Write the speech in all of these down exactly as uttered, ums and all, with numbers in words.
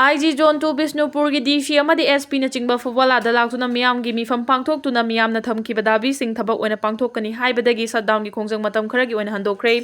ꯑꯥꯏ G zone two ꯕꯤꯁꯅꯨꯄꯨꯔꯒꯤ ꯗꯤ ꯁꯤ ꯑꯃꯗꯤ ꯑꯦꯁ ꯄꯤꯅꯆꯤꯡꯕ ꯐꯨꯕꯥꯂꯥꯗ ꯂꯥꯛꯇꯨꯅ ꯃꯤꯌꯥꯝꯒꯤ ꯃꯤꯐꯝ ꯄꯥꯡꯊꯣꯛꯇꯨꯅ ꯃꯤꯌꯥꯝꯅ ꯊꯝꯈꯤꯕ ꯗꯥꯕꯤꯁꯤꯡ ꯊꯕꯛ ꯑꯣꯏꯅ ꯄꯥꯡꯊꯣꯛꯀꯅꯤ ꯍꯥꯏꯕꯗꯒꯤ ꯁꯠꯗꯥꯎꯟꯒꯤ ꯈꯣꯡꯖꯪ ꯃꯇꯝ ꯈꯔꯒꯤ ꯑꯣꯏꯅ ꯍꯟꯗꯣꯛꯈ꯭ꯔꯦ꯫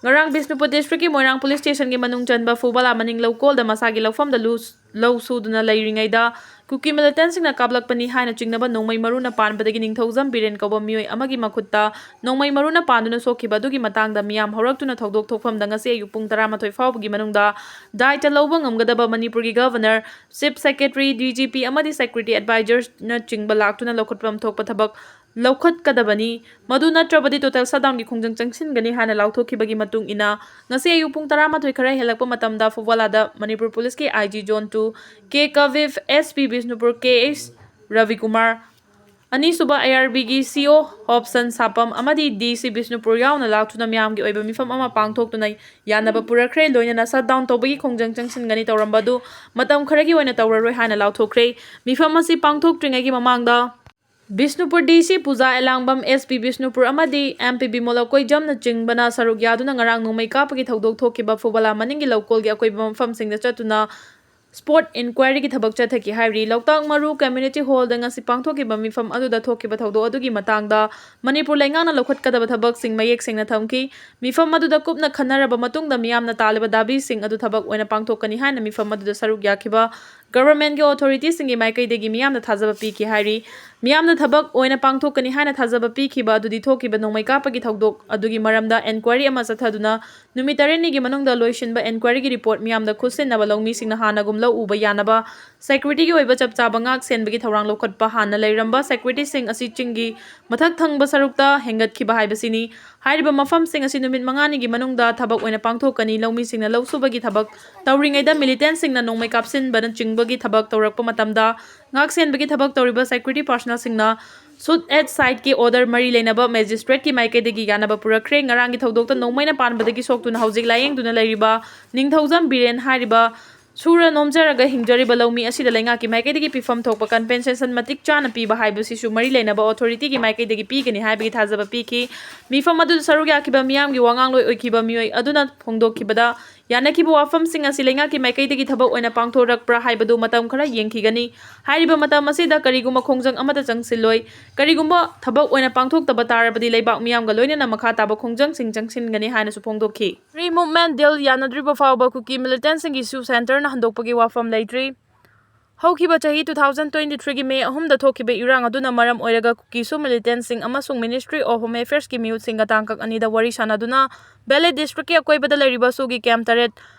ꯉꯔꯥꯡ ꯕꯤꯁꯅꯨꯄꯨꯔ ꯗꯤꯁꯇ꯭ꯔꯤꯛꯀꯤ ꯃꯣꯏꯔꯥꯡ ꯄꯨꯂꯤꯁ ꯁ꯭ꯇꯦꯁꯟꯒꯤ ꯃꯅꯨꯡ ꯆꯟꯕ ꯐꯨꯕꯥꯂꯥ ꯃꯅꯤꯡ ꯂꯧꯀꯣꯜꯗ ꯃꯁꯥꯒꯤ ꯂꯧꯐꯝꯗ ꯂꯨ-, ꯂꯧ ꯁꯨꯗꯨꯅ ꯂꯩꯔꯤꯉꯩꯗ ꯀꯨꯀꯤ ꯃꯤꯂꯤꯇꯦꯟꯁꯤꯡꯅ ꯀꯥꯞꯂꯛꯄꯅꯤ ꯍꯥꯏꯅ ꯆꯤꯡꯅꯕ ꯅꯣꯡꯃꯩ ꯃꯔꯨꯅ ꯄꯥꯟꯕꯗꯒꯤ ꯅꯤꯡꯊꯧꯖꯝ ꯕꯤꯔꯦꯟ ꯀꯧꯕ ꯃꯤꯑꯣꯏ ꯑꯃꯒꯤ ꯃꯈꯨꯠꯇ ꯅꯣꯡꯃꯩ ꯃꯔꯨꯅ ꯄꯥꯟꯗꯨꯅ ꯁꯣꯛꯈꯤꯕ ꯑꯗꯨꯒꯤ ꯃꯇꯥꯡꯗ ꯃꯤꯌꯥꯝ ꯍꯧꯔꯛꯇꯨꯅ ꯊꯧꯗꯣꯛ ꯊꯣꯛꯐꯝꯗ ꯉꯁꯤ ꯑꯌꯨꯛ ꯄꯨꯡ ꯇꯔꯥꯃꯥꯊꯣꯏ ꯐꯥꯎꯕꯒꯤ ꯃꯅꯨꯡꯗ ꯗꯥꯏꯇ ꯂꯧꯕ ꯉꯝꯒꯗꯕ ꯃꯅꯤꯄꯨꯔꯒꯤ governor, chief secretary, D G P ꯑꯃꯗꯤ ꯁꯦꯀ꯭ꯌꯨꯔꯤꯇꯤ ꯑꯦꯗꯚꯥꯏꯖꯔꯅꯆꯤꯡꯕ ꯂꯥꯛꯇꯨꯅ ꯂꯧꯈꯠꯐꯝ ꯊꯣꯛꯄ ꯊꯕꯛ ꯂꯧꯈꯠꯀꯗꯕꯅꯤ꯫ ꯃꯗꯨ ꯅꯠꯇ꯭ꯔꯕꯗꯤ ꯇꯣꯇꯦꯜ ꯁꯠꯗꯥꯎꯟꯒꯤ ꯈꯣꯡꯖꯪ ꯆꯪꯁꯤꯟꯒꯅꯤ ꯍꯥꯏꯅ ꯂꯥꯎꯊꯣꯛꯈꯤꯕꯒꯤ ꯃꯇꯨꯡ ꯏꯟꯅ, ꯉꯁꯤ ꯑꯌꯨꯛ ꯄꯨꯡ ꯇꯔꯥꯃꯥꯊꯣꯏ ꯈꯔ ꯍꯦꯜꯂꯛꯄ ꯃꯇꯝꯗ ꯐꯨꯕꯥꯂꯥꯗ ꯃꯅꯤꯄꯨꯔ ꯄꯨꯂꯤꯁꯀꯤ ꯑꯥꯏ ꯖꯤ ꯖꯣꯟ ꯇꯨ, ꯀꯦ ꯀꯕꯤꯐ, ꯑꯦꯁ ꯄꯤ ꯕꯤꯁꯅꯨꯄꯨꯔ ꯀꯦ ꯑꯩꯆ ꯔꯕꯤꯀꯨꯃꯥꯔ, ꯑꯅꯤꯁꯨꯕ ꯑꯥꯏ ꯑꯥꯔ ꯕꯤꯒꯤ ꯁꯤ ꯑꯣ ꯍꯣꯞꯁꯟ ꯁꯥꯄꯝ ꯑꯃꯗꯤ ꯗꯤ ꯁꯤ ꯕꯤꯁꯅꯨꯄꯨꯔ ꯌꯥꯎꯅ ꯂꯥꯛꯇꯨꯅ ꯃꯤꯌꯥꯝꯒꯤ ꯑꯣꯏꯕ ꯃꯤꯐꯝ ꯑꯃ ꯄꯥꯡꯊꯣꯛꯇꯨꯅ ꯌꯥꯅꯕ ꯄꯨꯔꯛꯈ꯭ꯔꯦ꯫ ꯂꯣꯏꯅꯅ ꯁꯠꯗꯥꯎꯟ ꯇꯧꯕꯒꯤ ꯈꯣꯡꯖꯪ ꯆꯪꯁꯤꯟꯒꯅꯤ ꯇꯧꯔꯝꯕ ꯑꯗꯨ ꯃꯇꯝ ꯈꯔꯒꯤ ꯑꯣꯏꯅ ꯇꯧꯔꯔꯣꯏ ꯍꯥꯏꯅ ꯂꯥꯎꯊꯣꯛꯈ꯭ꯔꯦ꯫ ꯃꯤꯐꯝ ꯑꯁꯤ ꯄꯥꯡꯊꯣꯛꯇ꯭ꯔꯤꯉꯩꯒꯤ ꯃꯃꯥꯡꯗ ꯕꯤꯁꯅꯨꯄꯨꯔ ꯗꯤ ꯁꯤ ꯄꯨꯖꯥ ꯑꯦꯂꯥꯡꯕꯝ, ꯑꯦꯁ ꯄꯤ ꯕꯤꯁꯅꯨꯄꯨꯔ ꯑꯃꯗꯤ ꯑꯦꯝ ꯄꯤ ꯕꯤꯃꯣꯂ ꯀꯣꯏꯖꯝꯅꯆꯤꯡꯕꯅ ꯁꯔꯨꯛ ꯌꯥꯗꯨꯅ ꯉꯔꯥꯡ ꯅꯣꯡꯃꯩ ꯀꯥꯞꯄꯒꯤ ꯊꯧꯗꯣꯛ ꯊꯣꯛꯈꯤꯕ ꯐꯨꯕꯥꯂꯥ ꯃꯅꯤꯡꯒꯤ ꯂꯧꯀꯣꯜꯒꯤ ꯑꯀꯣꯏꯕ ꯃꯐꯝꯁꯤꯡꯗ ꯆꯠꯇꯨꯅ ꯁ꯭ꯄꯣꯠ ꯏꯟꯀ꯭ꯋꯥꯏꯔꯤꯒꯤ ꯊꯕꯛ ꯆꯠꯊꯈꯤ ꯍꯥꯏꯔꯤ꯫ ꯂꯣꯛꯇꯥꯛ ꯃꯔꯨ ꯀꯝꯃ꯭ꯌꯨꯅꯤꯇꯤ ꯍꯣꯜꯗ ꯉꯁꯤ ꯄꯥꯡꯊꯣꯛꯈꯤꯕ ꯃꯤꯐꯝ ꯑꯗꯨꯗ ꯊꯣꯛꯈꯤꯕ ꯊꯧꯗꯣꯛ ꯑꯗꯨꯒꯤ ꯃꯇꯥꯡꯗ ꯃꯅꯤꯄꯨꯔ ꯂꯩꯉꯥꯛꯅ ꯂꯧꯈꯠꯀꯗꯕ ꯊꯕꯛꯁꯤꯡ ꯃꯌꯦꯛ ꯁꯦꯡꯅ ꯊꯝꯈꯤ꯫ ꯃꯤꯐꯝ ꯑꯗꯨꯗ ꯀꯨꯞꯅ ꯈꯟꯅꯔꯕ ꯃꯇꯨꯡꯗ ꯃꯤꯌꯥꯝꯅ ꯇꯥꯜꯂꯤꯕ ꯗꯥꯕꯤꯁꯤꯡ ꯑꯗꯨ ꯊꯕꯛ ꯑꯣꯏꯅ ꯄꯥꯡꯊꯣꯛꯀꯅꯤ ꯍꯥꯏꯅ ꯃꯤꯐꯝ ꯑꯗꯨꯗ ꯁꯔꯨꯛ ꯌꯥꯈꯤꯕ ꯒꯚꯔꯟꯃꯦꯟꯠꯀꯤ ꯑꯣꯊꯣꯔꯤꯇꯤꯁꯤꯡꯒꯤ ꯃꯥꯏꯀꯩꯗꯒꯤ ꯃꯤꯌꯥꯝꯅ ꯊꯥꯖꯕ ꯄꯤꯈꯤ ꯍꯥꯏꯔꯤ꯫ ꯃꯤꯌꯥꯝꯅ ꯊꯕꯛ ꯑꯣꯏꯅ ꯄꯥꯡꯊꯣꯛꯀꯅꯤ ꯍꯥꯏꯅ ꯊꯥꯖꯕ ꯄꯤꯈꯤꯕ ꯑꯗꯨꯗꯤ ꯊꯣꯛꯈꯤꯕ ꯅꯣꯡꯃꯩ ꯀꯥꯞꯄꯒꯤ ꯊꯧꯗꯣꯛ ꯑꯗꯨꯒꯤ ꯃꯔꯝꯗ ꯏꯟꯀ꯭ꯋꯥꯏꯔꯤ ꯑꯃ ꯆꯠꯊꯗꯨꯅ ꯅꯨꯃꯤꯠ ꯇꯔꯦꯠꯅꯤꯒꯤ ꯃꯅꯨꯡꯗ ꯂꯣꯏꯁꯤꯟꯕ ꯏꯟꯀ꯭ꯋꯥꯏꯔꯤꯒꯤ ꯔꯤꯄꯣꯔꯠ ꯃꯤꯌꯥꯝꯗ ꯈꯨꯠꯁꯤꯟꯅꯕ ꯂꯧꯃꯤꯁꯤꯡꯅ ꯍꯥꯟꯅꯒꯨꯝ ꯂꯧ ꯎꯕ ꯌꯥꯅꯕ ꯁꯦꯀ꯭ꯌꯨꯔꯤꯇꯤꯒꯤ ꯑꯣꯏꯕ ꯆꯞ ꯆꯥꯕ ꯉꯥꯛ ꯁꯦꯟꯕꯒꯤ ꯊꯧꯔꯥꯡ ꯂꯧꯈꯠꯄ ꯍꯥꯟꯅ ꯂꯩꯔꯝꯕ ꯁꯦꯀ꯭ꯌꯨꯔꯤꯇꯤꯁꯤꯡ ꯑꯁꯤ ꯆꯤꯡꯒꯤ ꯃꯊꯛ ꯊꯪꯕ ꯁꯔꯨꯛꯇ ꯍꯦꯟꯒꯠꯈꯤꯕ ꯍꯥꯏꯕꯁꯤꯅꯤ꯫ ꯍꯥꯏꯔꯤꯕ ꯃꯐꯝꯁꯤꯡ ꯑꯁꯤ ꯅꯨꯃꯤꯠ ꯃꯉꯥꯅꯤꯒꯤ ꯃꯅꯨꯡꯗ ꯊꯕꯛ ꯑꯣꯏꯅ ꯄꯥꯡꯊꯣꯛꯀꯅꯤ꯫ ꯂꯧꯃꯤꯁꯤꯡꯅ ꯂꯧ ꯁꯨꯕꯒꯤ ꯊꯕꯛ ꯇꯧꯔꯤꯉꯩꯗ ꯃꯤꯂꯤꯇꯦꯟꯁꯤꯡꯅ ꯅꯣꯡꯃꯩ ꯀꯥꯞꯁꯤꯟꯕꯅꯆꯤꯡꯕꯒꯤ ꯊꯕꯛ ꯇꯧꯔꯛꯄ ꯃꯇꯝꯗ ꯉꯥꯛ ꯁꯦꯟꯕꯒꯤ ꯊꯕꯛ ꯇꯧꯔꯤꯕ ꯁꯦꯀ꯭ꯌꯨꯔꯤꯇꯤ ꯄꯥꯔꯁꯣꯅꯦꯜꯁꯤꯡꯅ ꯁꯨꯠ ꯑꯦꯠ ꯁꯥꯏꯠꯀꯤ ꯑꯣꯔꯗꯔ ꯃꯔꯤ ꯂꯩꯅꯕ ꯃꯦꯖꯤꯁꯇ꯭ꯔꯦꯠꯀꯤ ꯃꯥꯏꯀꯩꯗꯒꯤ ꯌꯥꯅꯕ ꯄꯨꯔꯛꯈ꯭ꯔꯦ꯫ ꯉꯔꯥꯡꯒꯤ ꯊꯧꯗꯣꯛꯇ ꯅꯣꯡꯃꯩꯅ ꯄꯥꯟꯕꯗꯒꯤ ꯁꯣꯛꯇꯨꯅ ꯍꯧꯖꯤꯛ ꯂꯥꯌꯦꯡꯗꯨꯅ ꯂꯩꯔꯤꯕ ꯅꯤꯡꯊꯧꯖꯝ ꯕꯤꯔꯦꯟ ꯍꯥꯏꯔꯤꯕ ꯁꯨꯔ ꯅꯣꯝꯖꯔꯒ ꯍꯤꯡꯖꯔꯤꯕ ꯂꯧꯃꯤ ꯑꯁꯤꯗ ꯂꯩꯉꯥꯛꯀꯤ ꯃꯥꯏꯀꯩꯗꯒꯤ ꯄꯤꯐꯝ ꯊꯣꯛꯄ ꯀꯝꯄꯦꯟꯁꯦꯁꯟ ꯃꯇꯤꯛ ꯆꯥꯅ ꯄꯤꯕ ꯍꯥꯏꯕꯁꯤꯁꯨ ꯃꯔꯤ ꯂꯩꯅꯕ ꯑꯣꯊꯣꯔꯤꯇꯤꯒꯤ ꯃꯥꯏꯀꯩꯗꯒꯤ ꯄꯤꯒꯅꯤ ꯍꯥꯏꯕꯒꯤ ꯊꯥꯖꯕ ꯄꯤꯈꯤ꯫ ꯃꯤꯐꯝ ꯑꯗꯨꯗ ꯁꯔꯨꯛ ꯌꯥꯈꯤꯕ ꯃꯤꯌꯥꯝꯒꯤ ꯋꯥꯉꯥꯡꯂꯣꯏ ꯑꯣꯏꯈꯤꯕ ꯃꯤꯑꯣꯏ ꯑꯗꯨꯅ ꯐꯣꯡꯗꯣꯛꯈꯤꯕꯗ, ꯌꯥꯅꯈꯤꯕ ꯋꯥꯐꯝꯁꯤꯡ ꯑꯁꯤ ꯂꯩꯉꯥꯛꯀꯤ ꯃꯥꯏꯀꯩꯗꯒꯤ ꯊꯕꯛ ꯑꯣꯏꯅ ꯄꯥꯡꯊꯣꯔꯛꯄ꯭ꯔꯥ ꯍꯥꯏꯕꯗꯨ ꯃꯇꯝ ꯈꯔ ꯌꯦꯡꯈꯤꯒꯅꯤ꯫ ꯍꯥꯏꯔꯤꯕ ꯃꯇꯝ ꯑꯁꯤꯗ ꯀꯔꯤꯒꯨꯝꯕ ꯈꯣꯡꯖꯪ ꯑꯃꯠꯇ ꯆꯪꯁꯤꯜꯂꯣꯏ꯫ ꯀꯔꯤꯒꯨꯝꯕ ꯊꯕꯛ ꯑꯣꯏꯅ ꯄꯥꯡꯊꯣꯛꯇꯕ ꯇꯥꯔꯕꯗꯤ ꯂꯩꯕꯥꯛ ꯃꯤꯌꯥꯝꯒ ꯂꯣꯏꯅꯅ ꯃꯈꯥ ꯇꯥꯕ ꯈꯣꯡꯖꯪꯁꯤꯡ ꯆꯪꯁꯤꯟꯒꯅꯤ ꯍꯥꯏꯅꯁꯨ ꯐꯣꯡꯗꯣꯛꯈꯤ꯫ Free Movement Deal ꯌꯥꯅꯗ꯭ꯔꯤꯕ ꯐꯥꯎꯕ ꯀꯨꯀꯤ militantꯁꯤꯡꯒꯤꯁꯨ centreꯅ ꯍꯟꯗꯣꯛꯄꯒꯤ ꯋꯥꯐꯝ ꯂꯩꯇ꯭ꯔꯤ꯫ ꯍꯧꯈꯤꯕ ꯆꯍꯤ two thousand twenty-threeꯒꯤ May ꯑꯍꯨꯝꯗ ꯊꯣꯛꯈꯤꯕ ꯏꯔꯥꯡ ꯑꯗꯨꯅ ꯃꯔꯝ ꯑꯣꯏꯔꯒ ꯀꯨꯀꯤꯁꯨ militantꯁꯤꯡ ꯑꯃꯁꯨꯡ Ministry of Home Affairsꯀꯤ ꯃꯤꯍꯨꯠꯁꯤꯡꯒ ꯇꯥꯡꯀꯛ ꯑꯅꯤꯗ ꯋꯥꯔꯤ ꯁꯥꯅꯗꯨꯅ Bale districtꯀꯤ ꯑꯀꯣꯏꯕꯗ ꯂꯩꯔꯤꯕ ꯁꯨꯒꯤ camp ꯇꯔꯦꯠ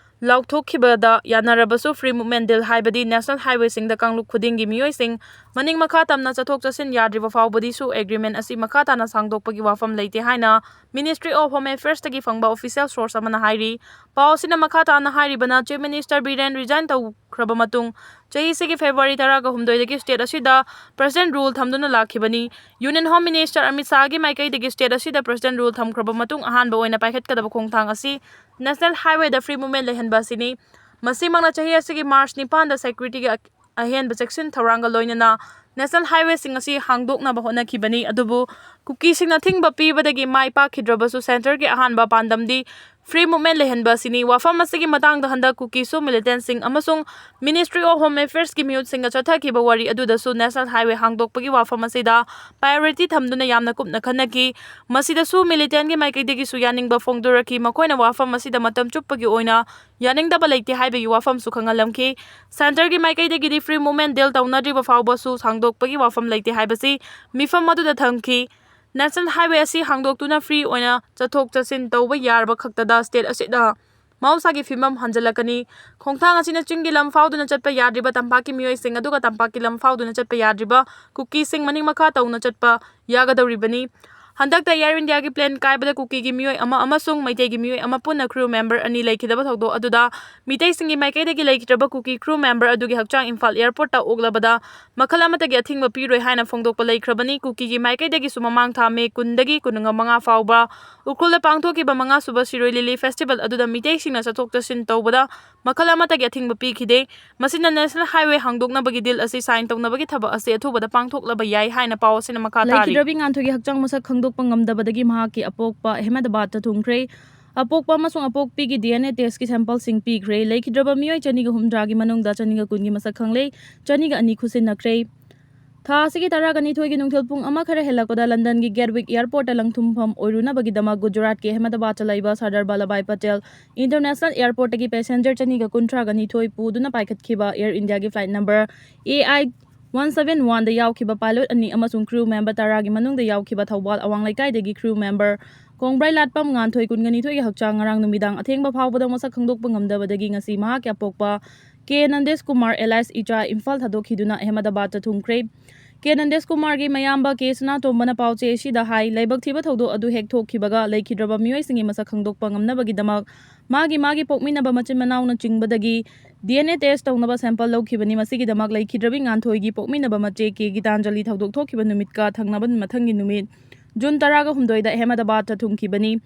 ꯂꯥꯎꯊꯣꯛꯈꯤꯕꯗ ꯌꯥꯅꯔꯕꯁꯨ Free Movement Deal ꯍꯥꯏꯕꯗꯤ national highwayꯁꯤꯡꯗ ꯀꯥꯡꯂꯨꯞ ꯈꯨꯗꯤꯡꯒꯤ ꯃꯤꯑꯣꯏꯁꯤꯡ ꯃꯅꯤꯡ ꯃꯈꯥ ꯇꯝꯅ ꯆꯠꯊꯣꯛ ꯆꯠꯁꯤꯟ ꯌꯥꯗ꯭ꯔꯤꯕ ꯐꯥꯎꯕꯗꯤ ꯁꯨ agreement ꯑꯁꯤ ꯃꯈꯥ ꯇꯥꯅ ꯁꯥꯡꯗꯣꯛꯄꯒꯤ ꯋꯥꯐꯝ ꯂꯩꯇꯦ ꯍꯥꯏꯅ Ministry of Home Affairsꯇꯒꯤ ꯐꯪꯕ official source ꯑꯃꯅ ꯍꯥꯏꯔꯤ꯫ ꯄꯥꯎ ꯑꯁꯤꯅ ꯃꯈꯥ ꯇꯥꯅ ꯍꯥꯏꯔꯤꯕꯅ, Chief Minister ꯕꯤꯔꯦꯟ resign ꯇꯧꯈ꯭ꯔꯕ ꯃꯇꯨꯡ ꯆꯍꯤꯁꯤꯒꯤ February ꯇꯔꯥꯒ ꯍꯨꯝꯗꯣꯏꯗꯒꯤ state ꯑꯁꯤꯗ President rule ꯊꯝꯗꯨꯅ ꯂꯥꯛꯈꯤꯕꯅꯤ꯫ Union Home Minister ꯑꯃꯤꯠ ꯁꯥꯍꯒꯤ ꯃꯥꯏꯀꯩꯗꯒꯤ state ꯑꯁꯤꯗ President rule ꯊꯝꯈ꯭ꯔꯕ ꯃꯇꯨꯡ ꯑꯍꯥꯟꯕ ꯑꯣꯏꯅ ꯄꯥꯏꯈꯠꯀꯗꯕ ꯈꯣꯡꯊꯥꯡ ꯑꯁꯤ national highwayꯗ free movement ꯂꯩꯍꯟꯕ ꯑꯁꯤꯅꯤ꯫ ꯃꯁꯤꯃꯛꯅ ꯆꯍꯤ ꯑꯁꯤꯒꯤ March ꯅꯤꯄꯥꯟꯗ securityꯒꯤ ꯑ-, ꯑꯍꯦꯟꯕ ꯆꯦꯛꯁꯤꯟ ꯊꯧꯔꯥꯡꯒ ꯂꯣꯏꯅꯅ national highwayꯁꯤꯡ ꯑꯁꯤ ꯍꯥꯡꯗꯣꯛꯅꯕ ꯍꯣꯠꯅꯈꯤꯕꯅꯤ꯫ ꯑꯗꯨꯕꯨ ꯀꯨꯀꯤꯁꯤꯡꯅ ꯊꯤꯡꯕ ꯄꯤꯕꯗꯒꯤ ꯃꯥꯏ ꯄꯥꯛꯈꯤꯗ꯭ꯔꯕꯁꯨ centreꯒꯤ ꯑꯍꯥꯟꯕ ꯄꯥꯟꯗꯝꯗꯤ free movement ꯂꯩꯍꯟꯕ ꯑꯁꯤꯅꯤ꯫ ꯋꯥꯐꯝ ꯑꯁꯤꯒꯤ ꯃꯇꯥꯡꯗ ꯍꯟꯗꯛ ꯀꯨꯀꯤꯁꯨ militantꯁꯤꯡ ꯑꯃꯁꯨꯡ Ministry of Home Affairsꯀꯤ ꯃꯤꯍꯨꯠꯁꯤꯡꯒ ꯆꯠꯊꯈꯤꯕ ꯋꯥꯔꯤ ꯑꯗꯨꯗꯁꯨ national highway ꯍꯥꯡꯗꯣꯛꯄꯒꯤ ꯋꯥꯐꯝ ꯑꯁꯤꯗ priority ꯊꯝꯗꯨꯅ ꯌꯥꯝꯅ ꯀꯨꯞꯅ ꯈꯟꯅꯈꯤ꯫ ꯃꯁꯤꯗꯁꯨ militantꯒꯤ ꯃꯥꯏꯀꯩꯗꯒꯤꯁꯨ ꯌꯥꯅꯤꯡꯕ ꯐꯣꯡꯗꯣꯔꯛꯈꯤ꯫ ꯃꯈꯣꯏꯅ ꯋꯥꯐꯝ ꯑꯁꯤꯗ ꯃꯇꯝ ꯆꯨꯞꯄꯒꯤ ꯑꯣꯏꯅ ꯌꯥꯅꯤꯡꯗꯕ ꯂꯩꯇꯦ ꯍꯥꯏꯕꯒꯤ ꯋꯥꯐꯝꯁꯨ ꯈꯪꯍꯜꯂꯝꯈꯤ꯫ Centreꯒꯤ ꯃꯥꯏꯀꯩꯗꯒꯤꯗꯤ free movement deal ꯇꯧꯅꯗ꯭ꯔꯤꯕ ꯐꯥꯎꯕꯁꯨ ꯁꯥꯡꯗꯣꯛꯄꯒꯤ ꯋꯥꯐꯝ ꯂꯩꯇꯦ ꯍꯥꯏꯕꯁꯤ ꯃꯤꯐꯝ ꯑꯗꯨꯗ ꯊꯝꯈꯤ꯫ National highway ꯑꯁꯤ ꯍꯥꯡꯗꯣꯛꯇꯨꯅ free ꯑꯣꯏꯅ ꯆꯠꯊꯣꯛ ꯆꯠꯁꯤꯟ ꯇꯧꯕ ꯌꯥꯔꯕ ꯈꯛꯇꯗ state ꯑꯁꯤꯗ ꯃꯍꯧꯁꯥꯒꯤ ꯐꯤꯕꯝ ꯍꯟꯖꯤꯜꯂꯛꯀꯅꯤ꯫ ꯈꯣꯡꯊꯥꯡ ꯑꯁꯤꯅ ꯆꯤꯡꯒꯤ ꯂꯝ ꯐꯥꯎꯗꯨꯅ ꯆꯠꯄ ꯌꯥꯗ꯭ꯔꯤꯕ ꯇꯝꯄꯥꯛꯀꯤ ꯃꯤꯑꯣꯏꯁꯤꯡ ꯑꯗꯨꯒ ꯇꯝꯄꯥꯛꯀꯤ ꯂꯝ ꯐꯥꯎꯗꯨꯅ ꯆꯠꯄ ꯌꯥꯗ꯭ꯔꯤꯕ ꯀꯨꯀꯤꯁꯤꯡ ꯃꯅꯤꯡ ꯃꯈꯥ ꯇꯧꯅ ꯆꯠꯄ ꯌꯥꯒꯗꯧꯔꯤꯕꯅꯤ꯫ ꯍꯟꯗꯛꯇ Air Indiaꯒꯤ plane ꯀꯥꯏꯕꯗ ꯀꯨꯀꯤꯒꯤ ꯃꯤꯑꯣꯏ ꯑꯃ ꯑꯃꯁꯨꯡ ꯃꯩꯇꯩꯒꯤ ꯃꯤꯑꯣꯏ ꯑꯃ ꯄꯨꯟꯅ crew member ꯑꯅꯤ ꯂꯩꯈꯤꯗꯕ ꯊꯧꯗꯣꯛ ꯑꯗꯨꯗ ꯃꯤꯇꯩꯁꯤꯡꯒꯤ ꯃꯥꯏꯀꯩꯗꯒꯤ ꯂꯩꯈꯤꯗ꯭ꯔꯕ ꯀꯨꯀꯤ crew member ꯑꯗꯨꯒꯤ ꯍꯛꯆꯥꯡ ꯏꯝꯐꯥꯜ airportꯇ ꯑꯣꯛꯂꯕꯗ ꯃꯈꯜ ꯑꯃꯠꯇꯒꯤ ꯑꯊꯤꯡꯕ ꯄꯤꯔꯣꯏ ꯍꯥꯏꯅ ꯐꯣꯡꯗꯣꯛꯄ ꯂꯩꯈ꯭ꯔꯕꯅꯤ꯫ ꯀꯨꯀꯤꯒꯤ ꯃꯥꯏꯀꯩꯗꯒꯤꯁꯨ ꯃꯃꯥꯡ ꯊꯥ May ꯀꯨꯟꯗꯒꯤ ꯀꯨꯟꯃꯉꯥ ꯐꯥꯎꯕ ꯎꯈ꯭ꯔꯨꯜꯗ ꯄꯥꯡꯊꯣꯛꯈꯤꯕ ꯃꯉꯥꯁꯨꯕ ꯁꯤꯔꯣꯏ ꯂꯤꯂꯤ festival ꯑꯗꯨꯗ ꯃꯤꯇꯩꯁꯤꯡꯅ ꯆꯠꯊꯣꯛ ꯆꯠꯁꯤꯟ ꯇꯧꯕꯗ ꯃꯈꯜ ꯑꯃꯠꯇꯒꯤ ꯑꯊꯤꯡꯕ ꯄꯤꯈꯤꯗꯦ꯫ ꯃꯁꯤꯅ national highway ꯍꯥꯡꯗꯣꯛꯅꯕꯒꯤ deal ꯑꯁꯤ sign ꯇꯧꯅꯕꯒꯤ ꯊꯕꯛ ꯑꯁꯤ ꯑꯊꯨꯕꯗ ꯄꯥꯡꯊꯣꯛꯂꯕ ꯌꯥꯏ ꯍꯥꯏꯅ ꯄꯥꯎ ꯑꯁꯤꯅ ꯃꯈꯥ ꯇꯥꯔꯤ꯫ ꯂꯩꯈꯤꯗ꯭ꯔꯕꯤ ꯉꯥꯟꯊꯣꯏꯒꯤ ꯍꯛꯆꯥꯡ ꯃꯁꯛ ꯈꯪꯗꯣꯛꯄ ꯉꯝꯗꯕꯗꯒꯤ ꯃꯍꯥꯛꯀꯤ ꯑꯄꯣꯛꯄ ꯑꯍꯃꯦꯗꯕꯥꯗꯇ ꯊꯨꯡꯈ꯭ꯔꯦ꯫ ꯑꯄꯣꯛꯄ ꯑꯃꯁꯨꯡ ꯑꯄꯣꯛꯄꯤꯒꯤ ꯗꯤ ꯑꯦꯟ ꯑꯦ ꯇꯦꯁꯀꯤ ꯁꯦꯝꯄꯜꯁꯤꯡ ꯄꯤꯈ꯭ꯔꯦ꯫ ꯂꯩꯈꯤꯗ꯭ꯔꯕ ꯃꯤꯑꯣꯏ ꯆꯅꯤꯒ ꯍꯨꯝꯗ꯭ꯔꯥꯒꯤ ꯃꯅꯨꯡꯗ ꯆꯅꯤꯒ ꯀꯨꯟꯒꯤ ꯃꯁꯛ ꯈꯪꯂꯦ, ꯆꯅꯤꯒ ꯑꯅꯤ ꯈꯨꯠꯁꯤꯟꯅꯈ꯭ꯔꯦ꯫ ꯊꯥ ꯑꯁꯤꯒꯤ ꯇꯔꯥꯒ ꯅꯤꯊꯣꯏꯒꯤ ꯅꯨꯡꯊꯤꯜ ꯄꯨꯡ ꯑꯃ ꯈꯔ ꯍꯦꯜꯂꯛꯄꯗ ꯂꯟꯗꯟꯒꯤ ꯒꯦꯠꯋꯤꯛ ꯑꯦꯌꯔꯄꯣꯔꯠꯇ ꯂꯪꯊꯨꯝꯐꯝ ꯑꯣꯏꯔꯨꯅꯕꯒꯤꯗꯃꯛ ꯒꯨꯖꯔꯥꯠꯀꯤ ꯑꯍꯃꯦꯗꯥꯕꯥꯗꯇ ꯂꯩꯕ ꯁꯔꯗꯥꯔ ꯕꯜꯂꯚꯥꯏ ꯄꯇꯦꯜ ꯏꯟꯇꯔꯅꯦꯁꯅꯦꯜ ꯑꯦꯌꯔꯄꯣꯔꯠꯇꯒꯤ ꯄꯦꯁꯦꯟꯖꯔ ꯆꯅꯤꯒ ꯀꯨꯟꯊ꯭ꯔꯥꯒ ꯅꯤꯊꯣꯏ ꯄꯨꯗꯨꯅ ꯄꯥꯏꯈꯠꯈꯤꯕ ꯑꯦꯌꯔ ꯏꯟꯗꯤꯌꯥꯒꯤ flight number A I want seven ꯋꯥꯟꯗ ꯌꯥꯎꯈꯤꯕ ꯄꯥꯏꯂꯣꯠ ꯑꯅꯤ ꯑꯃꯁꯨꯡ ꯀ꯭ꯔꯤꯎ ꯃꯦꯝꯕꯔ ꯇꯔꯥꯒꯤ ꯃꯅꯨꯡꯗ ꯌꯥꯎꯈꯤꯕ ꯊꯧꯕꯥꯜ ꯑꯋꯥꯡ ꯂꯩꯀꯥꯏꯗꯒꯤ ꯀ꯭ꯔꯤꯎ ꯃꯦꯝꯕꯔ ꯀꯣꯡꯕ꯭ꯔꯩꯂꯥꯠꯄꯝ ꯉꯥꯟꯊꯣꯏ ꯀꯨꯟꯒ ꯅꯤꯊꯣꯏꯒꯤ ꯍꯛꯆꯥꯡ ꯉꯔꯥꯡ ꯅꯨꯃꯤꯗꯥꯡ ꯑꯊꯦꯡꯕ ꯐꯥꯎꯕꯗ ꯃꯁꯛ ꯈꯪꯗꯣꯛꯄ ꯉꯝꯗꯕꯗꯒꯤ ꯉꯁꯤ ꯃꯍꯥꯛꯀꯤ ꯑꯄꯣꯛꯄ ꯀꯦ ꯅꯟꯗꯦꯁ ꯀꯨꯃꯥꯔ alias ꯏꯆꯥ ꯏꯝꯐꯥꯜ ꯊꯥꯗꯣꯛꯈꯤꯗꯨꯅ ꯑꯍꯃꯦꯗꯥꯕꯥꯗꯇ ꯊꯨꯡꯈ꯭ꯔꯦ꯫ ꯀꯦ ꯅꯟꯗꯦꯁ ꯀꯨꯃꯥꯔꯒꯤ ꯃꯌꯥꯝꯕ ꯀꯦ ꯁꯅꯥꯇꯣꯝꯕꯅ ꯄꯥꯎꯆꯦ ꯑꯁꯤꯗ ꯍꯥꯏ, ꯂꯥꯏꯕꯛ ꯊꯤꯕ ꯊꯧꯗꯣꯛ ꯑꯗꯨ ꯍꯦꯛ ꯊꯣꯛꯈꯤꯕꯒ ꯂꯩꯈꯤꯗ꯭ꯔꯕ ꯃꯤꯑꯣꯏꯁꯤꯡꯒꯤ ꯃꯁꯛ ꯈꯪꯗꯣꯛꯄ ꯉꯝꯅꯕꯒꯤꯗꯃꯛ ꯃꯥꯒꯤ ꯃꯥꯒꯤ ꯄꯣꯛꯃꯤꯟꯅꯕ ꯃꯆꯤꯟ ꯃꯅꯥꯎꯅꯆꯤꯡꯕꯗꯒꯤ ꯗꯤ ꯑꯦꯟ ꯑꯦ ꯇꯦꯁ ꯇꯧꯅꯕ ꯁꯦꯝꯄꯜ ꯂꯧꯈꯤꯕꯅꯤ꯫ ꯃꯁꯤꯒꯤꯗꯃꯛ ꯂꯩꯈꯤꯗ꯭ꯔꯕꯤ ꯉꯥꯟꯊꯣꯏꯒꯤ ꯄꯣꯛꯃꯤꯟꯅꯕ ꯃꯆꯦ ꯀꯦ ꯒꯤꯇꯥꯟꯖꯂꯤ ꯊꯧꯗꯣꯛ ꯊꯣꯛꯈꯤꯕ ꯅꯨꯃꯤꯠꯀ ꯊꯪꯅꯕ ꯃꯊꯪꯒꯤ ꯅꯨꯃꯤꯠ ꯖꯨꯟ ꯇꯔꯥꯒ ꯍꯨꯝꯗꯣꯏꯗ ꯑꯍꯃꯦꯗꯥꯕꯥꯗꯇ ꯊꯨꯡꯈꯤꯕꯅꯤ꯫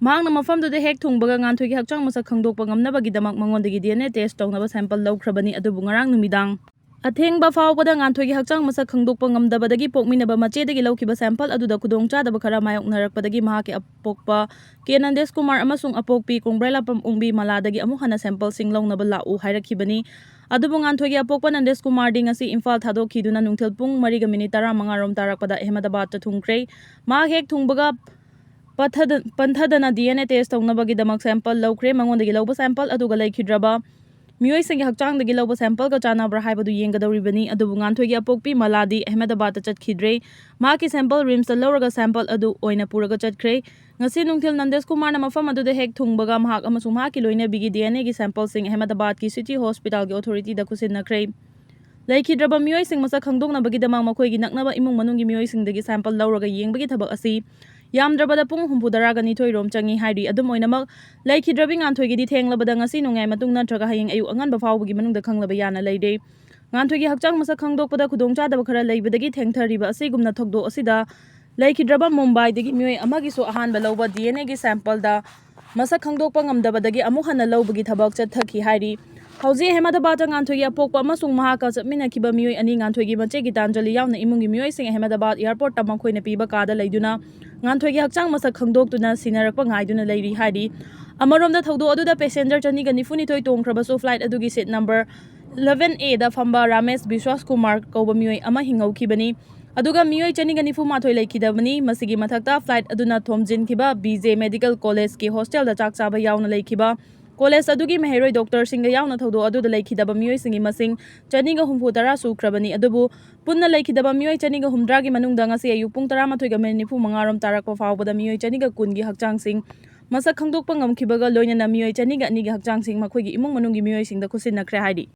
ꯃꯍꯥꯛꯅ ꯃꯐꯝꯗꯨꯗ ꯍꯦꯛ ꯊꯨꯡꯕꯒ ꯉꯥꯟꯊꯣꯏꯒꯤ ꯍꯛꯆꯥꯡ ꯃꯁꯛ ꯈꯪꯗꯣꯛꯄ ꯉꯝꯅꯕꯒꯤꯗꯃꯛ ꯃꯉꯣꯟꯗꯒꯤ ꯗꯤ ꯑꯦꯟ ꯑꯦ ꯇꯦꯁ ꯇꯧꯅꯕ ꯁꯦꯝꯄꯜ ꯂꯧꯈ꯭ꯔꯕꯅꯤ꯫ ꯑꯗꯨꯕꯨ ꯉꯔꯥꯡ ꯅꯨꯃꯤꯗꯥꯡ ꯑꯊꯦꯡꯕ ꯐꯥꯎꯕꯗ ꯉꯥꯟꯊꯣꯏꯒꯤ ꯍꯛꯆꯥꯡ ꯃꯁꯛ ꯈꯪꯗꯣꯛꯄ ꯉꯝꯗꯕꯗꯒꯤ ꯄꯣꯛꯃꯤꯟꯅꯕ ꯃꯆꯦꯗꯒꯤ ꯂꯧꯈꯤꯕ ꯁꯦꯝꯄꯜ ꯑꯗꯨꯗ ꯈꯨꯗꯣꯡꯆꯥꯗꯕ ꯈꯔ ꯃꯥꯌꯣꯛꯅꯔꯛꯄꯗꯒꯤ ꯃꯍꯥꯛꯀꯤ ꯑꯄꯣꯛꯄ ꯀꯦ ꯅꯟꯗꯦꯁ ꯀꯨꯃꯥꯔ ꯑꯃꯁꯨꯡ ꯑꯄꯣꯛꯄꯤ ꯀꯣꯡꯕ꯭ꯔꯩꯂꯥꯄꯝ ꯑꯣꯡꯕꯤ ꯃꯂꯥꯗꯒꯤ ꯑꯃꯨꯛ ꯍꯟꯅ ꯁꯦꯝꯄꯜꯁꯤꯡ ꯂꯧꯅꯕ ꯂꯥꯛꯎ ꯍꯥꯏꯔꯛꯈꯤꯕꯅꯤ꯫ ꯑꯗꯨꯕꯨ ꯉꯥꯟꯊꯣꯏꯒꯤ ꯑꯄꯣꯛꯄ ꯅꯟꯗꯦꯁ ꯀꯨꯃꯥꯔꯗꯤ ꯉꯁꯤ ꯏꯝꯐꯥꯜ ꯊꯥꯗꯣꯛꯈꯤꯗꯨꯅ ꯅꯨꯡꯊꯤꯜ ꯄꯨꯡ ꯃꯔꯤꯒ ꯃꯤꯅꯤꯠ ꯇꯔꯥꯃꯉꯥ ꯔꯣꯝ ꯇꯥꯔꯛꯄꯗ ꯑꯍꯃꯦꯗꯥꯕꯥꯗꯇ ꯊꯨꯡꯈ꯭ꯔꯦ꯫ ꯃꯍꯥꯛ ꯍꯦꯛ ꯊꯨꯡꯕꯒ ꯄꯠꯊꯗ-, ꯄꯟꯊꯗꯅ ꯗꯤ ꯑꯦꯟ ꯑꯦ ꯇꯦꯁ ꯇꯧꯅꯕꯒꯤꯗꯃꯛ ꯁꯦꯝꯄꯜ ꯂꯧꯈ꯭ꯔꯦ꯫ ꯃꯉꯣꯟꯗꯒꯤ ꯂꯧꯕ ꯁꯦꯝꯄꯜ ꯑꯗꯨꯒ ꯂꯩꯈꯤꯗ꯭ꯔꯕ ꯃꯤꯑꯣꯏꯁꯤꯡꯒꯤ ꯍꯛꯆꯥꯡꯗꯒꯤ ꯂꯧꯕ ꯁꯦꯝꯄꯜꯒ ꯆꯥꯟꯅꯕ꯭ꯔꯥ ꯍꯥꯏꯕꯗꯨ ꯌꯦꯡꯒꯗꯧꯔꯤꯕꯅꯤ꯫ ꯑꯗꯨꯕꯨ ꯉꯥꯟꯊꯣꯏꯒꯤ ꯑꯄꯣꯛꯄꯤ ꯃꯂꯥꯗꯤ ꯑꯍꯃꯦꯗꯥꯕꯥꯗꯇ ꯆꯠꯈꯤꯗ꯭ꯔꯦ꯫ ꯃꯍꯥꯛꯀꯤ ꯁꯦꯝꯄꯜ ꯔꯤꯝꯁꯇ ꯂꯧꯔꯒ ꯁꯦꯝꯄꯜ ꯑꯗꯨ ꯑꯣꯏꯅ ꯄꯨꯔꯒ ꯆꯠꯈ꯭ꯔꯦ꯫ ꯉꯁꯤ ꯅꯨꯡꯊꯤꯜ ꯅꯟꯗꯦꯁ ꯀꯨꯃꯥꯔꯅ ꯃꯐꯝ ꯑꯗꯨꯗ ꯍꯦꯛ ꯊꯨꯡꯕꯒ ꯃꯍꯥꯛ ꯑꯃꯁꯨꯡ ꯃꯍꯥꯛꯀꯤ ꯂꯣꯏꯅꯕꯤꯒꯤ ꯗꯤ ꯑꯦꯟ ꯑꯦꯒꯤ ꯁꯦꯝꯄꯜꯁꯤꯡ ꯑꯍꯃꯦꯗꯥꯕꯥꯗꯀꯤ ꯁꯤꯇꯤ ꯍꯣꯁꯄꯤꯇꯥꯜꯒꯤ ꯑꯣꯊꯣꯔꯤꯇꯤꯗ ꯈꯨꯠꯁꯤꯟꯅꯈ꯭ꯔꯦ꯫ ꯂꯩꯈꯤꯗ꯭ꯔꯕ ꯃꯤꯑꯣꯏꯁꯤꯡ ꯃꯁꯛ ꯈꯪꯗꯣꯛꯅꯕꯒꯤꯗꯃꯛ ꯃꯈꯣꯏꯒꯤ ꯅꯛꯅꯕ ꯏꯃꯨꯡ ꯃꯅꯨꯡꯒꯤ ꯃꯤꯑꯣꯏꯁꯤꯡꯗꯒꯤ ꯁꯦꯝꯄꯜ ꯂꯧꯔꯒ ꯌꯦꯡꯕꯒꯤ ꯊꯕꯛ ꯑꯁꯤ ꯌꯥꯝꯗ꯭ꯔꯕꯗ ꯄꯨꯡ ꯍꯨꯝꯐꯨꯇꯔꯥꯒ ꯅꯤꯊꯣꯏ ꯔꯣꯝ ꯆꯪꯏ ꯍꯥꯏꯔꯤ꯫ ꯑꯗꯨꯝ ꯑꯣꯏꯅꯃꯛ, ꯂꯩꯈꯤꯗ꯭ꯔꯕꯤ ꯉꯥꯟꯊꯣꯏꯒꯤꯗꯤ ꯊꯦꯡꯂꯕꯗ ꯉꯁꯤ ꯅꯣꯡꯌꯥꯏ ꯃꯇꯨꯡ ꯅꯠꯇ꯭ꯔꯒ ꯍꯌꯦꯡ ꯑꯌꯨꯛ ꯑꯉꯟꯕ ꯐꯥꯎꯕꯒꯤ ꯃꯅꯨꯡꯗ ꯈꯪꯂꯕ ꯌꯥꯅ ꯂꯩꯔꯦ꯫ ꯉꯥꯟꯊꯣꯏꯒꯤ ꯍꯛꯆꯥꯡ ꯃꯁꯛ ꯈꯪꯗꯣꯛꯄꯗ ꯈꯨꯗꯣꯡꯆꯥꯗꯕ ꯈꯔ ꯂꯩꯕꯗꯒꯤ ꯊꯦꯡꯊꯔꯤꯕ ꯑꯁꯤꯒꯨꯝꯅ ꯊꯧꯗꯣꯛ ꯑꯁꯤꯗ ꯂꯩꯈꯤꯗ꯭ꯔꯕ ꯃꯨꯝꯕꯥꯏꯗꯒꯤ ꯃꯤꯑꯣꯏ ꯑꯃꯒꯤꯁꯨ ꯑꯍꯥꯟꯕ ꯂꯧꯕ ꯗꯤ ꯑꯦꯟ ꯑꯦꯒꯤ ꯁꯦꯝꯄꯜꯗ ꯃꯁꯛ ꯈꯪꯗꯣꯛꯄ ꯉꯝꯗꯕꯗꯒꯤ ꯑꯃꯨꯛ ꯍꯟꯅ ꯂꯧꯕꯒꯤ ꯊꯕꯛ ꯆꯠꯊꯈꯤ ꯍꯥꯏꯔꯤ꯫ ꯍꯧꯖꯤꯛ ꯑꯍꯃꯦꯗꯥꯕꯥꯗꯇ ꯉꯥꯟꯊꯣꯏꯒꯤ ꯑꯄꯣꯛꯄ ꯑꯃꯁꯨꯡ ꯃꯍꯥꯛꯀ ꯆꯠꯃꯤꯟꯅꯈꯤꯕ ꯃꯤꯑꯣꯏ ꯑꯅꯤ, ꯉꯥꯟꯊꯣꯏꯒꯤ ꯃꯆꯦ ꯒꯤꯇꯥꯟꯖꯂꯤ ꯌꯥꯎꯅ ꯏꯃꯨꯡꯒꯤ ꯃꯤꯑꯣꯏꯁꯤꯡ ꯑꯍꯃꯦꯗꯥꯕꯥꯗ ꯑꯦꯌꯔꯄꯣꯔꯠꯇ ꯃꯈꯣꯏꯅ ꯄꯤꯕ ꯀꯥꯗ ꯂꯩꯗꯨꯅ ꯉꯥꯟꯊꯣꯏꯒꯤ ꯍꯛꯆꯥꯡ ꯃꯁꯛ ꯈꯪꯗꯣꯛꯇꯨꯅ ꯁꯤꯟꯅꯔꯛꯄ ꯉꯥꯏꯗꯨꯅ ꯂꯩꯔꯤ ꯍꯥꯏꯔꯤ꯫ ꯑꯃꯔꯣꯝꯗ ꯊꯧꯗꯣꯛ ꯑꯗꯨꯗ passenger ꯆꯅꯤꯒ ꯅꯤꯐꯨꯅꯤꯊꯣꯏ ꯇꯣꯡꯈ꯭ꯔꯕꯁꯨ flight ꯑꯗꯨꯒꯤ seat number eleven A ꯗ ꯐꯝꯕ ꯔꯥꯃꯦꯁ ꯕꯤꯁ꯭ꯋꯥꯁ ꯀꯨꯃꯥꯔ ꯀꯧꯕ ꯃꯤꯑꯣꯏ ꯑꯃ ꯍꯤꯡꯍꯧꯈꯤꯕꯅꯤ꯫ ꯑꯗꯨꯒ ꯃꯤꯑꯣꯏ ꯆꯅꯤꯒ ꯅꯤꯐꯨ ꯃꯥꯊꯣꯏ ꯂꯩꯈꯤꯗꯕꯅꯤ꯫ ꯃꯁꯤꯒꯤ ꯃꯊꯛꯇ flight ꯑꯗꯨꯅ ꯊꯣꯝꯖꯤꯟꯈꯤꯕ B J Medical College ꯀꯤ hostel ꯗ ꯆꯥꯛ ꯆꯥꯕ ꯌꯥꯎꯅ ꯂꯩꯈꯤꯕ college ꯑꯗꯨꯒꯤ ꯃꯍꯩꯔꯣꯏ doctor ꯁꯤꯡꯒ ꯌꯥꯎꯅ ꯊꯧꯗꯣꯛ ꯑꯗꯨꯗ ꯂꯩꯈꯤꯗꯕ ꯃꯤꯑꯣꯏꯁꯤꯡꯒꯤ ꯃꯁꯤꯡ ꯆꯅꯤꯒ ꯍꯨꯝꯐꯨ ꯇꯔꯥ ꯁꯨꯈ꯭ꯔꯕꯅꯤ꯫ ꯑꯗꯨꯕꯨ ꯄꯨꯟꯅ ꯂꯩꯈꯤꯗꯕ ꯃꯤꯑꯣꯏ ꯆꯅꯤꯒ ꯍꯨꯝꯗ꯭ꯔꯥꯒꯤ ꯃꯅꯨꯡꯗ ꯉꯁꯤ ꯑꯌꯨꯛ ꯄꯨꯡ ꯇꯔꯥꯃꯥꯊꯣꯏꯒ minute ꯅꯤꯐꯨ ꯃꯉꯥ ꯔꯣꯝ ꯇꯥꯔꯛꯄ ꯐꯥꯎꯕꯗ ꯃꯤꯑꯣꯏ ꯆꯅꯤꯒ ꯀꯨꯟꯒꯤ ꯍꯛꯆꯥꯡꯁꯤꯡ ꯃꯁꯛ ꯈꯪꯗꯣꯛꯄ ꯉꯝꯈꯤꯕꯒ ꯂꯣꯏꯅꯅ ꯃꯤꯑꯣꯏ ꯆꯅꯤꯒ ꯑꯅꯤꯒꯤ ꯍꯛꯆꯥꯡꯁꯤꯡ ꯃꯈꯣꯏꯒꯤ ꯏꯃꯨꯡ ꯃꯅꯨꯡꯒꯤ ꯃꯤꯑꯣꯏꯁꯤꯡꯗ ꯈꯨꯠꯁꯤꯟꯅꯈ꯭ꯔꯦ ꯍꯥꯏꯔꯤ꯫